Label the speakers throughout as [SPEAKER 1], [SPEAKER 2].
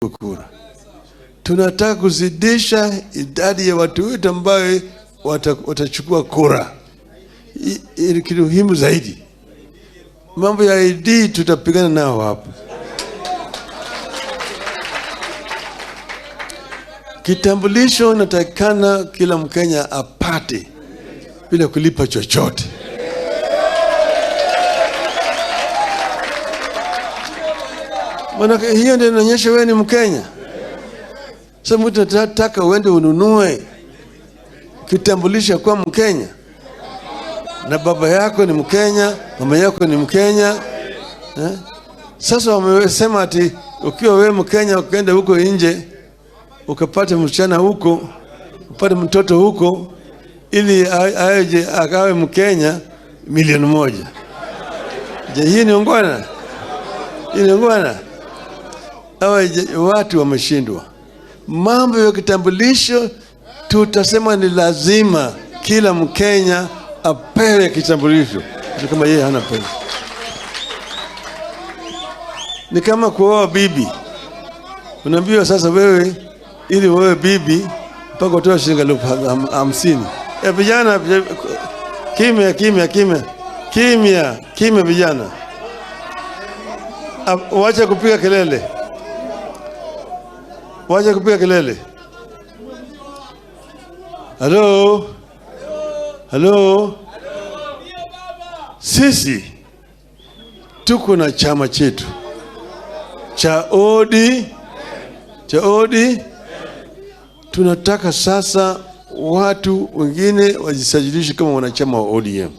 [SPEAKER 1] Kura. Tunataka kuzidisha idadi ya watu wetu ambayo watachukua kura. Ili kitu muhimu zaidi. Mambo ya ID tutapigana nao hapo. Kitambulisho natakana kila Mkenya apate bila kulipa chochote. Maana hiyo ndio inaonyesha wewe ni Mkenya. Sasa mtu anataka uende ununue kitambulisho kwa Mkenya. Na baba yako ni Mkenya, mama yako ni Mkenya. Sasa wamesema ati ukiwa wewe Mkenya ukaenda huko nje ukapata msichana huko, upate mtoto huko ili aje akawe Mkenya 1,000,000. Je, hii ni ungwana? Hii ni ungwana? Hawa watu wameshindwa. Mambo ya kitambulisho tutasema ni lazima kila Mkenya apewe kitambulisho. Kama yeye hana pesa. Ni kama kuoa bibi. Unaambiwa sasa wewe ili wewe bibi mpaka utoe shilingi 50,000. Vijana kimya kimya kimya. Kimya, kimya vijana. Wacha kupiga kelele. Wacha kupiga kelele. Hello. Hello. Sisi tuko na chama chetu cha ODM, cha ODM. Tunataka sasa watu wengine wajisajilishe kama wanachama wa ODM.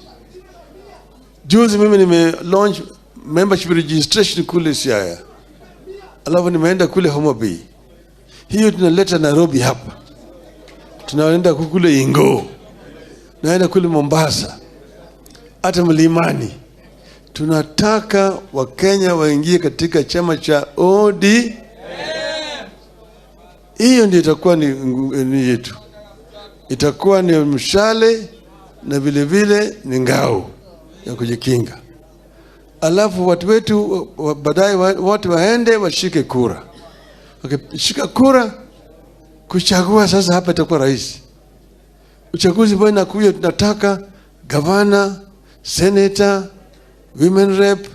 [SPEAKER 1] Juzi mimi nime launch membership registration kule Siaya. Alafu nimeenda kule Homa Bay. Hiyo tunaleta Nairobi hapa. Tunaenda kule Ingo. Naenda kule Mombasa. Hata Mlimani. Tunataka Wakenya waingie katika chama cha ODM. Hiyo ndio itakuwa ni yetu. Itakuwa ni mshale na vile vile ni ngao ya kujikinga. Alafu watu wetu baadaye watu waende washike kura. Wakishika kura kuchagua sasa hapa itakuwa rais. Uchaguzi bwana inakuja, tunataka gavana, senator, women rep,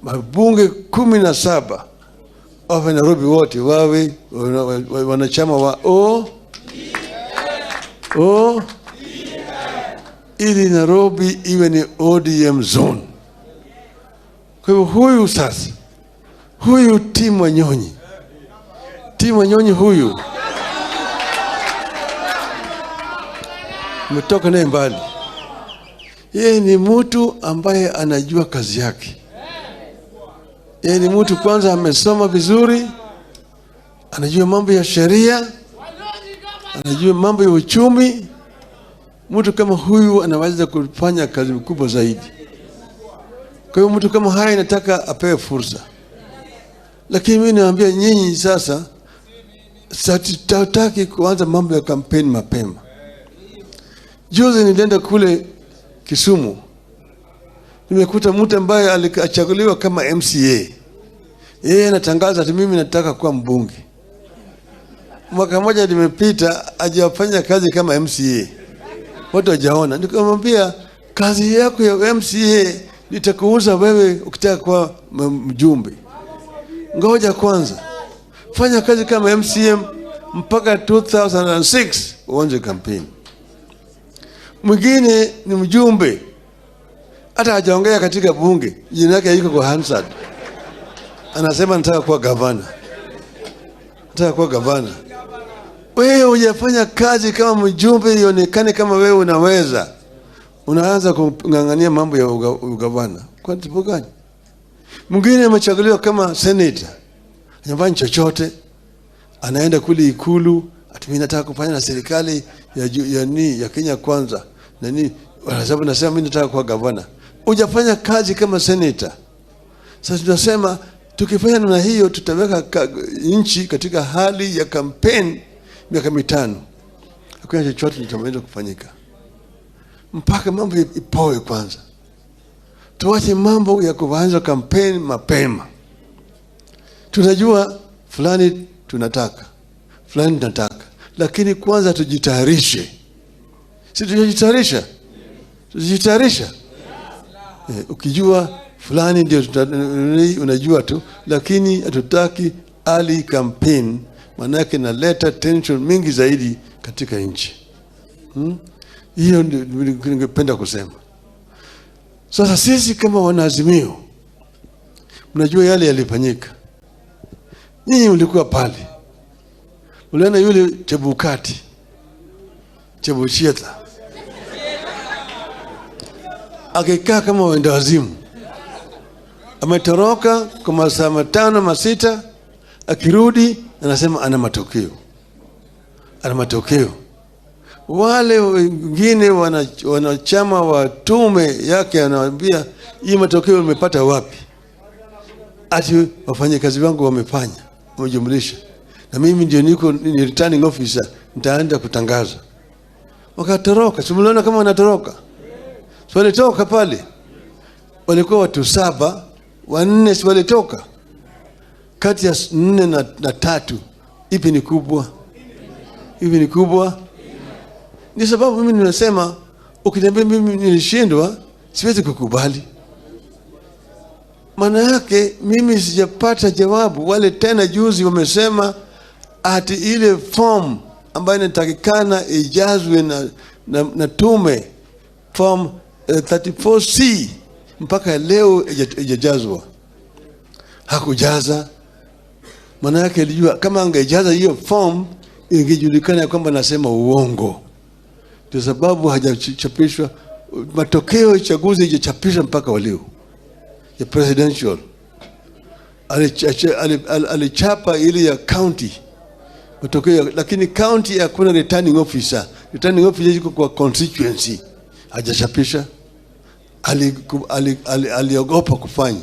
[SPEAKER 1] mabunge 17 wa Nairobi wote wawe wanachama wa O O ili Nairobi iwe ni ODM zone. Kwa hivyo huyu sasa, huyu Tim Wanyonyi, Tim Wanyonyi huyu umetoka naye mbali. Yeye ni mtu ambaye anajua kazi yake. Yeye ni mtu kwanza amesoma vizuri, anajua mambo ya sheria, anajua mambo ya uchumi. Mtu kama huyu anaweza kufanya kazi kubwa zaidi. Kwa hiyo mtu kama haya nataka apewe fursa. Lakini mimi naambia nyinyi sasa, sitaki kuanza mambo ya kampeni mapema. Juzi nilienda kule Kisumu. Nimekuta mtu ambaye alichaguliwa kama MCA. Yeye anatangaza ati mimi nataka kuwa mbunge. Mwaka mmoja nimepita hajafanya kazi kama MCA. Watu hawajaona. Nikamwambia kazi yako ya MCA nitakuuza wewe ukitaka kuwa mjumbe. Ngoja kwanza. Fanya kazi kama MCA mpaka 2006 uanze kampeni. Mwingine ni mjumbe. Hata hajaongea katika bunge, jina lake liko kwa Hansard. Anasema nataka kuwa gavana. Nataka kuwa gavana. Wewe hujafanya kazi kama mjumbe ionekane kama wewe unaweza. Unaanza kungangania mambo ya ugavana. Kwa sababu gani? Mwingine amechaguliwa kama senator. Hajafanya chochote. Anaenda kule Ikulu, ati mimi nataka kufanya na serikali ya Kenya kwanza. Nani? Sababu nasema mimi nataka kuwa gavana. Hujafanya kazi kama senator. Sasa tunasema tukifanya namna hiyo tutaweka nchi katika hali ya campaign miaka 5. Hakuna chochote kitaweza kufanyika. Mpaka mambo ipoe kwanza. Tuache mambo ya kuanza campaign mapema. Tunajua Fulani tunataka, fulani tunataka, lakini kwanza tujitayarishe. Si tujitayarisha? Tujitayarisha. Ukijua fulani ndio unajua tu, lakini hatutaki early campaign, maanake naleta tension mingi zaidi katika nchi. Hiyo ndio ningependa kusema. Sasa sisi kama wanaazimio, mnajua yale yalifanyika. Nyinyi mlikuwa pale, mliona yule Chebukati, Chebuchieta akikaa kama wenda wazimu, ametoroka kwa masaa 5 6, akirudi anasema ana matokeo, ana matokeo. Wale wengine wanachama wa tume yake anawaambia, hii matokeo umepata wapi? Ati wafanyakazi wangu wamefanya, wamejumlisha, na mimi ndio niko ni returning officer, nitaenda kutangaza. Wakatoroka. Si mliona kama wanatoroka? Si walitoka pale? Walikuwa watu 7, 4 si walitoka? Kati ya 4 na 3, ipi ni kubwa? Ipi ni kubwa? Ni sababu mimi ninasema, ukiniambia mimi nilishindwa, siwezi kukubali. Maana yake mimi sijapata jawabu. Wale tena juzi wamesema ati ile form ambayo inatakikana ijazwe na tume, form 34C, mpaka leo haijajazwa. Hakujaza. Maana yake alijua kama angejaza hiyo form ingejulikana kwamba nasema uongo. Ndio sababu hajachapishwa matokeo ya uchaguzi, haijachapishwa mpaka wa leo ya presidential. Alichapa ile ya county matokeo, lakini county hakuna returning officer. Returning officer yuko kwa constituency, hajachapisha. Aliogopa kufanya.